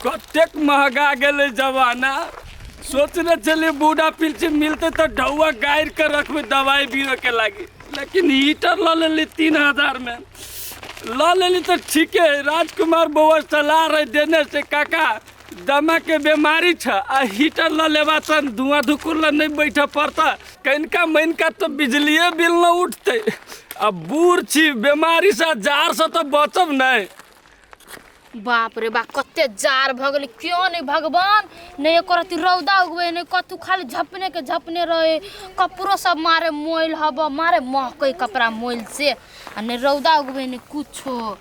कतेक महगा गेलै जमाना। सोचने छलियै बूढ़ा पिलसी मिलतै तऽ ढौआ गाड़ि के रखबै दवाई बीरो के लागी, लेकिन हीटर लऽ लेली 3000 में लऽ लेली तऽ ठीके है। राजकुमार बौआ सलाह रहे देने से काका दमा के बीमारी छ आ हीटर लऽ लेबा तऽ धुआं धुकुर लऽ नहीं बैठे पड़ता, कनिका मनिका तऽ बिजलिए बिल न उठतै। आ बूढ़ छी, बीमारी से जार से तऽ बचब नहीं। बाप रे बाप, कते जार भऽ गेलै। क्यों नहीं भगवान नहीं एको रत्ती रौदा उगबै नहीं कतू, खाली झपने के झपने रहे। कपड़ो सब मारे मोइल हब, मारे महकै कपड़ा मोइल से, आ नहीं रौदा उगबै नहीं कुछो।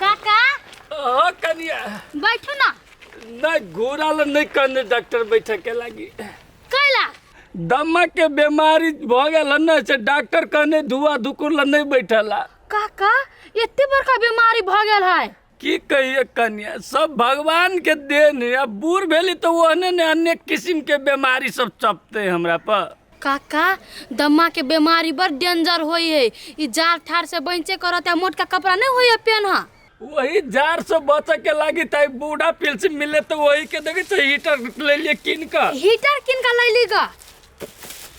काका ओ कनिया बैठू ना। नहीं घोड़ा ल नहीं कहने डॉक्टर बैठे के लागी। कैला? दमा के बीमारी भऽ गेल हन ने, से डॉक्टर कहने धुआ धुकुर ल नहीं बैठला। काका एते बड़का बीमारी भऽ गेल है? की कहिए कन्या, सब भगवान के देन है। अब बूढ़ भेली तो ओहने ने अनेक किस्म के बीमारी सब चपते हमरा पर। काका दमा के बीमारी बड़ डेंजर होई है, ई जार ठार से बंचे करत है, मोटका कपड़ा नहीं होई है पेन्हा। वही जार से बचे के लागी ताई बूढ़ा पिलसी मिले तो वही के देखे छे हीटर ले लिए किन का। हीटर किन का ले ली गा?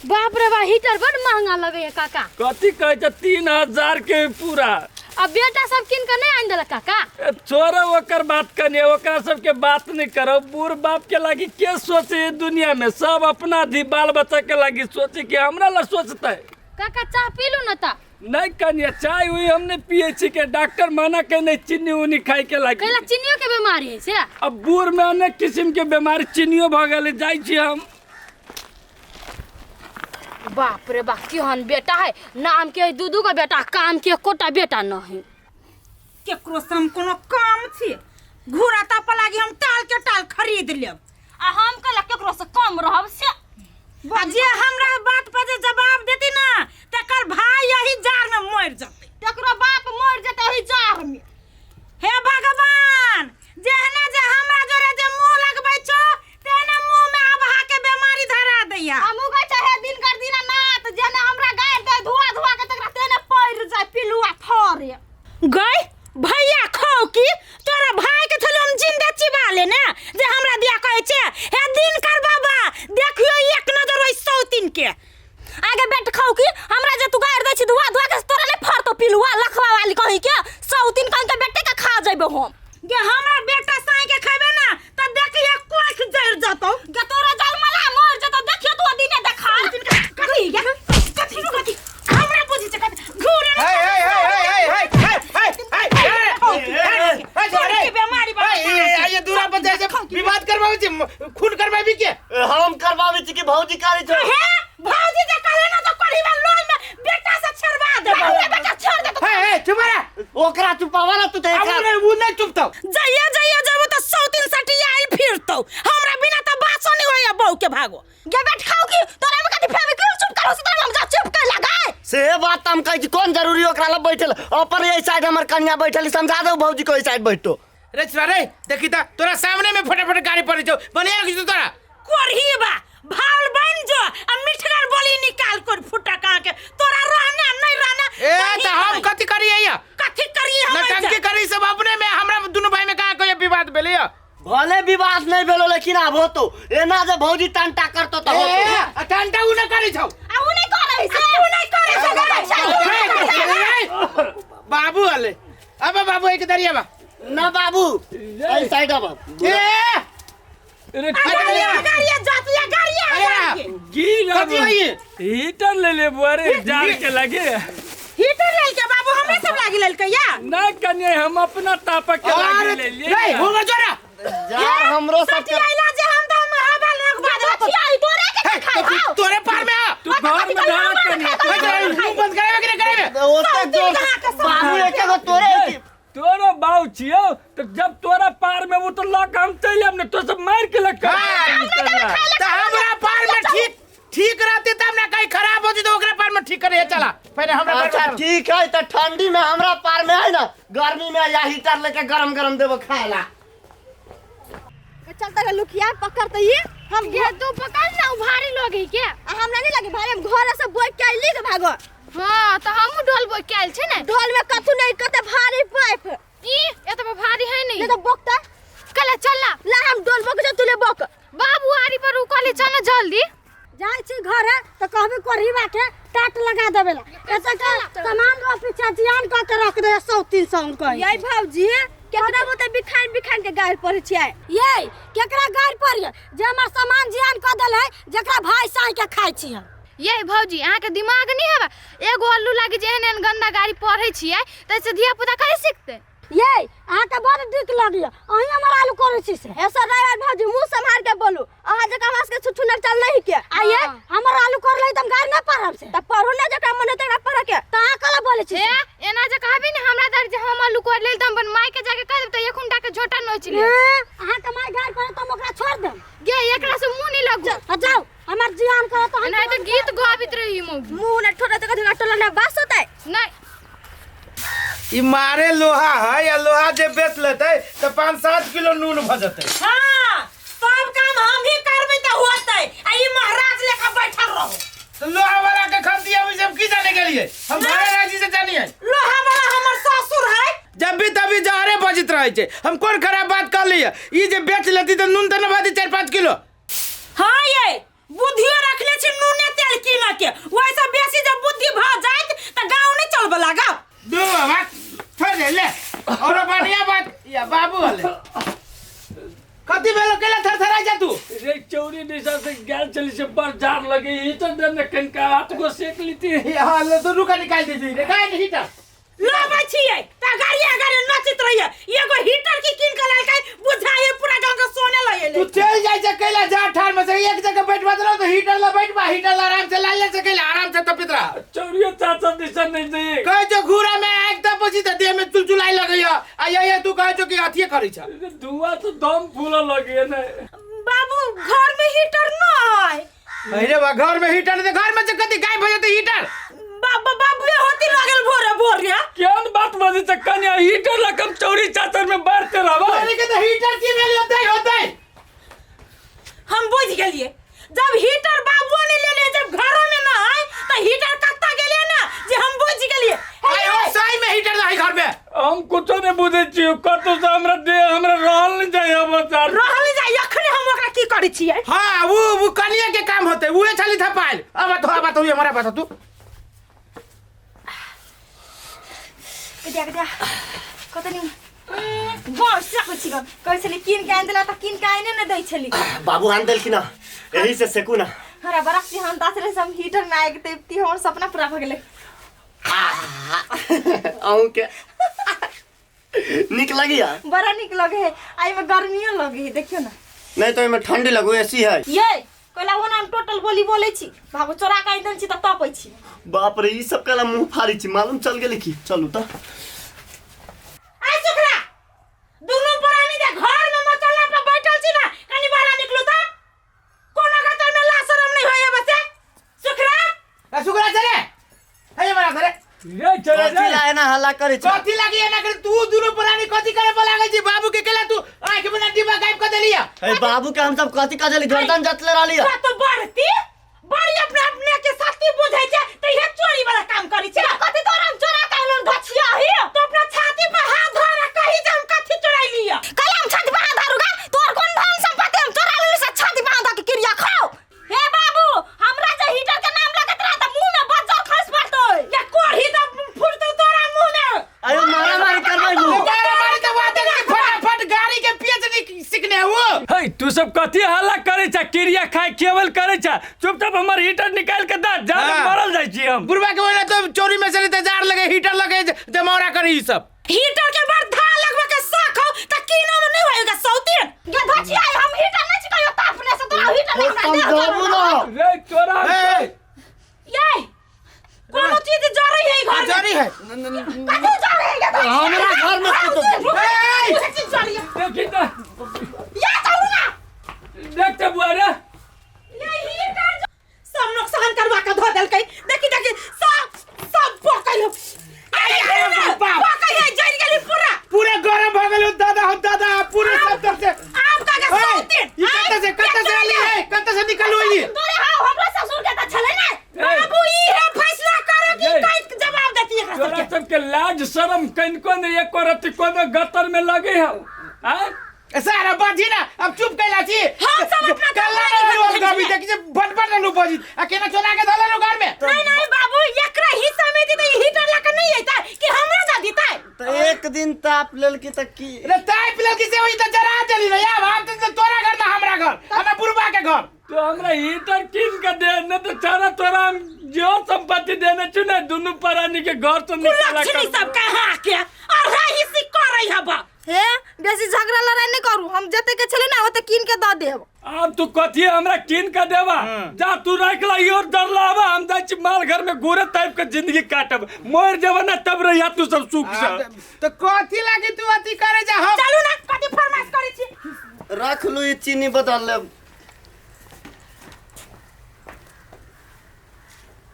बाप रे बा, हीटर बड़ महंगा लगे है काका। कथी कहे छे 3000 के पूरा। अब बेटा सब किन का नहीं आन देलक काका? ए, छोड़ो ओकर बात कनिए, ओकरा सबके बात नहीं करो। बूढ़ बाप के लागी के सोचे दुनिया में, सब अपना धी बाल बच्चा के लागी सोचे कि हमरा ला सोचते। काका चाह पी लू ना ता? नहीं कनिया, चाय हुई हमने पिए छी के डॉक्टर मना के नहीं चीनी उनी खाए के लागी। कैला चीनियो के बीमारी है से? अब बूढ़ में अनेक किस्म के बीमारी चीनियो भ गेलै, जाइ छी हम। बाप रे बाप, केहन बेटा है, नाम के दू दू गो बेटा, काम के एकोटा बेटा नहीं। केकरो से हम कोनो काम छी, घूरा ताप लागी हम टाल के टाल खरीद लेब। आ हम कहला केकरो से कम रहब से। आ जे हमरा बात पर जे जवाब देती ना तकर भाई यही जार में मर जतै। तकरो बाप मर जतै ओही जार में। हे भगवान, जेहना जे हमरा जोरे जे मुंह लगबै छौ तेहने मुंह में अबहा के बीमारी धरा दैया। हमहू कहै छै हे दिन कर दिना नाथ, जेहने हमरा गारि दे धुआ धुआ के तकरा तेहने पड़ि जाय पिलुआ थरे। गई भैया खौ की तोरा भाई के थोड़ी हम जिंदा चिबा ले ने जे हमरा दिया कहै छै हे दिन कर बाबा देखियो एक नजर ओइ सौतीन के। आगे बेट खाऊ की हमरा जे तू गारि दै छी धुआ धुआ के तोरा नहीं फरतो पिलुआ लखवा वाली कहीं के सौतीन कहीं के बेटे के खा जइबो हम। गे हमरा बेटा साई के खैबे ना त देखिए कोख जर जतौ। गे तोरा जल मला मर जतौ, देखियो तू दिने देखा। कथी गे कथी नु कथी हमरा बुझी छै कथी घूरे हे हे हे हे हे हे हे हे हे बीमारी बा। ये दूरा पर जैसे विवाद करवावे छी, खून करवाबी के? हम करवावे छी कि भौजी करे छै? हे भौजी जे कहले ना तो करीबा लोई में बेटा से छेड़वा देबो। बेटा छेड़ दे। हे हे चुप रह। ओकरा चुपावा ना तू त अब एकरा। नहीं, उ नहीं चुपतौ। जइया जइया जबो त सौतीन सटिया आइल फिरतौ, हमरा बिना त बासो नहीं होइया बहू के भागो। गे बेट खाऊ की तोरा में कथि फेबे क्यों चुप करो से तोरा हम जा चुप कर लगाए। से बात हम कहै छी, कोन जरूरी ओकरा लग बैठल? अपन एहि साइड हमर कन्या बैठल, समझा दो भौजी को एहि साइड बैठो। रे छुआ रे, देखी त तोरा सामने में फटाफट गाड़ी पड़ै छौ, बढ़िया लगै छौ तोरा। कोरही बा भावल बन जो आ मिठगर बोली निकाल कर फुटा कहाँ के तोरा रहना नहीं रहना। ए त हम कथि करियै या? कथि करियै हम? नटंकी करी सब अपने में, हमरा दुनू भाई में कहाँ कोई विवाद भेलै या? भले विवाद नहीं भेलो लेकिन आब होतो एना जे भौजी टंटा करतो त होतो। ए आ टंटा उ न करै छौ। आ उ नहीं करै से, उ नहीं करै से, ए, बाबू हले अब बाबू एक दरिया बा ना बाबू एहि साइड अब। ए अरे गाड़िया गाड़िया जातिया गाड़िया अरे गिर कथी होई? हीटर ले ले बुआ रे जार के लगे। हीटर लेल के बाबू हमरे सब लागी लेल के या ना कन्या हम अपना तापक के लागी ले लिए। रे होगा जोरा जार हमरो सब के सटियाइला जे हम त हम हवा लग बाद आई तोरे के खाई हे, तोरे पार में आ तू घर में डाल कन्या हे, तोरा मुंह बंद कराबे कि नहीं कराबे? ओते जोर बाबू एके गो तोरे है तोरो बाऊ छियो तो जब तोरा पार में वो तो लक हम चल आब ने तो सब मार के लक। त हमरा पार में ठीक ठीक रहते तब ना कहीं खराब होती तो ओकरा पार में ठीक करे चला पहले हमरा पार अच्छा में ठीक है त ठंडी में हमरा पार में है ना, गर्मी में या हीटर लेके गरम गरम देबो खाए ला। चलता है लुकिया पकड़ त ई हम गे तू पकड़ ना, उ भारी लोग है के? आ हमरा नहीं लगे भारी, हम घर से बोल के आइली के भागो। हां त हमहू ढोल बोल के आइल छै ने। ढोल में कथु नहीं, कते भारी पाइप। ई एतबा भारी है नहीं। नहीं तो कहली चल ना जल्दी। जाइ छी घरे त कहबे करही के टाट लगा देबेला एतऽ के सामान रो पीछा जियान क के रख दे 100 300 कहीं। ये भौजी केकरा बोते बिखान बिखान के गाड़ पड़े छियै? ये केकरा गाड़ पड़िए जे हमर सामान जियान क देल है जेकरा भाई साई के खाइ छी हम। ये भौजी अहाँके दिमाग नहीं हेबा, एगो अल्लू लागी जे एहन एहन गंदा गाड़ी पढ़ै छियै तऽ एहिसँ धिया पुता कैसे सिखतै? ये अहाँके बड़ दिक लगैया अहीं हमर आलू करै छी से। ऐसा नहीं भौजी मुंह संभाल के बोलू, अहाँ जकाँ हमरा सबके छुछुनर चल नहीं के। आ ये हमर आलू कर लै त हम गाड़ी नहीं पढ़ब से। त पढ़ू ना जकरा मन हेतै तकरा पढ़ऽ के। त अहाँ कला बोलै छी? ए एना जे कहबी ने हमरा दर जे हम आलू कर लेल त हम अपन माय के जाके कह देब त एक हुंडा के झोटा नोच ले। अहाँके माय गाड़ी पढ़े त हम ओकरा छोड़ देब। गे एकरा से मुंह नहीं लगू। आ जाओ हमर जियान करत त हम नहीं त गीत गाबित रही मौगी। मुंह न ठोड़ा त कथी टोला न बास होतै। नहीं ई मारे लोहा है या लोहा जे बेच लेते तो 5-7 किलो नून भ जते। हां सब काम हम ही करबै त होतै आ ई महाराज लेखा बैठल रहो। तो लोहा वाला के खरीदिए हम सब की जाने के लिए, हम घरे राजी से जानिए। लोहा वाला हमर ससुर है। जब भी तभी जहरे बजित रहे छे, हम कौन खराब बात कर लिए? ई जे बेच लेती तो नून त न भजी 4-5 किलो। हां ये बुद्धियो रखले छी नूने तेल कीन के, वैसे बेसी जब बुद्धि भ जाइत त गांव नहीं चलबे लागा। दो बाबा छोड़ दे ले और बढ़िया बात या बाबू हले कथी भेलो केला थरथरा जा तू? रे चौरी दिशा से गैल चली से बड़ जार लगे हीटर दे ने कनका हाथ को सेक लीती। हां ले तो रुका निकाल दीजिए रे गाय हीटर लबै छियै त गाड़ी गाड़ी नचैत रहिए। एगो हीटर की कीन के लालकै बुझाए पूरा गांव के सोने लगे। तू चल जाय छै कैला जा ठार में से एक जगह बैठबा दलो तो हीटर ला बैठबा, हीटर ला आराम से ला ले से कैला आराम से तपित रह। चौरियो चाचा दिशा नहीं दे कह जो घूरा में आग त पछि त देह में चुलचुलाई लगैया आ ये तू कह जो कि अथिए करै छ। धुआं तो दम फूल लगे ने बाबू घर में हीटर न है। अरे बा घर में हीटर दे, घर में से कथी गायब हो जते हीटर? बाबा बाबू होती लगल भोरे भोरे केहन बात बजे छ कन्या हीटर रकम चौरी चाचर में बढ़ते रहबा। अरे के त हीटर की भेल होतै होतै। हम बुझ गेलिए जब हीटर बाबू ने लेले जब घरो में न है त हीटर कत्ता गेले ना जे हम बुझ गेलिए। आयो सही में हीटर नहीं घर में। हम कुछो नहीं बुझै छी कतो से हमरा दे हमरा रहल नहीं जाय अब चार रहल नहीं जाय अखने हम ओकरा की करै छियै? हां वो कन्या के काम होतै उहे छली थपाइल। अब तो अब तो हमरा बता तू कतिया कतिया कतनी बड़ सकै छी कहै छली कीन के आनि देला त कीन के आइने ने दै छली। बाबू आन देलखिन ना एही से सेकू ना। हमरा बड़ा सिहानता छलै से हम हीटर में आगि तैती हमर सपना पूरा भ गेलै। अहूँ के नीक लगी यार? बड़ा नीक लगे है आ एहिमे गर्मियो लगे है देखियो ना। नहीं तो एहिमे ठंडी लगू एसी है। ये कहला ओना हम टोटल बोली बोलै छी बाबू चोरा के आनि देल छी त तपै छी। बाप रे ई सब कला मुंह फाड़ी छी मालूम चल गेलै की? चलू त आइ सुखरा दुनू प्राणी जे घर में मचला पर बैठल छी ना कनी बाहर निकलू त कोनो गतर में ला शरम नहीं होय बसे। सुखरा ए सुखरा चले हे हमरा घरे ये चले कथी ला एना हल्ला करै छै? कथी लागी एना करे तू दुनू प्राणी कथी करे पर लागै छी? बाबू के केला तू आंख में डिब्बा गायब कर देलिया। ए बाबू के हम सब कथी कह देली गर्दन जतले रहली। तो बढ़ती बड़ी अपने अपने के शक्ति बुझै छै त इहे चोरी वाला काम करै छै। कथी तोरा हम चोरा के आनल गछिया ही तो अपना छाती पर हाथ धर कही जे हम कथी चोराइ लिया। कल हम छाती पर हाथ धरूगा तोर कोन धन संपत्ति हम चोरा लेली से छाती पर हाथ धर के क्रिया खाओ। हे बाबू हमरा जे हीटर के नाम लगत रहा त मुंह में बज्जर खस पड़तै। या कोढ़ी त फुटतौ तोरा मुंह में। अरे मारा मारी करबै मुंह। मारा मारी त बात है फटाफट गाड़ी के पेच नहीं सीखने हो। हे तू सब कथी हल्ला करै छ क्रिया खाय केवल करै छ चुपचाप हमर हीटर निकाल के दा जा मरल जाइ छी हम। बुढ़वा के बोले तो चोरी में से जार लगे हीटर लगे जमौरा करी ई सब। हीटर के बड़ धा लगवा के शौक हो त कीनो में नहीं होएगा सौतीन। गे धचिया हम हीटर नहीं छिकायो त अपने से तोरा हीटर नहीं समझाबू ना रे तोरा ये कोनो चीज जरै है घर में जरी है कथी जरै है हमरा घर में कुछ ए चीज जरी है देखी त ये चलू ना देख त बुआ रे ये हीटर सब नुकसान करवा के धो देलकै। देखी देखी सब सब पकड़ पकड़ है जरि गेली पूरा पूरा गरम भ गेल दादा हो दादा पूरे सब तरफ से आप का के सौतीन। ई कत से कत से आली है कत से निकल होई तोरे हां हमरा ससुर के त छलै ना बाबू ई है फैसला करो कि कैसे जवाब देती है तोरा सबके लाज शरम कनको ने एको रति कोनो गतर में लगे हौ। आय सारा बाजी ना अब चुप कैला छी। हम सब अपना कल्ला घर रहलू हम में कभी देखी जे फटफट रहलू बजी आ केना चोरा के धलेलू घर में। नहीं नहीं बाबू, एकरा हिस्सा में दी त ई हीटर ला के नहीं अइतै कि हमरा द दितै? तऽ एक दिन ताप लेलकी तऽ की रे ताप लेलकी से वही त जरा देली रे। अब हम त तोरा घर ना हमरा घर, हमरा बुढ़बा के घर। तो हमरा हीटर कीन के दे न तो चारा तोरा हम जो संपत्ति देने छु ने दुनू प्राणी के घर से निकाला लक्ष्मी कर। सब कहाँ के अढ़ा हिस्सी करै हब। हे बेसी झगड़ा लड़ाई नहीं करू, हम जते के छले ना ओते कीन के दऽ देब। आब तू कथी हमरा कीन के देबा? जा तू रख ला और डर लावा, हम जाइ छी माल घर में गोरे टाइप के जिंदगी काटब, मर जेबा ना तब रहिया तू सब सुख से। तो कथी लागी तू अथी करे जा हम? चलू ना, कथी फरमाइश करै छी? रख लू ई चीनी बदल लेब।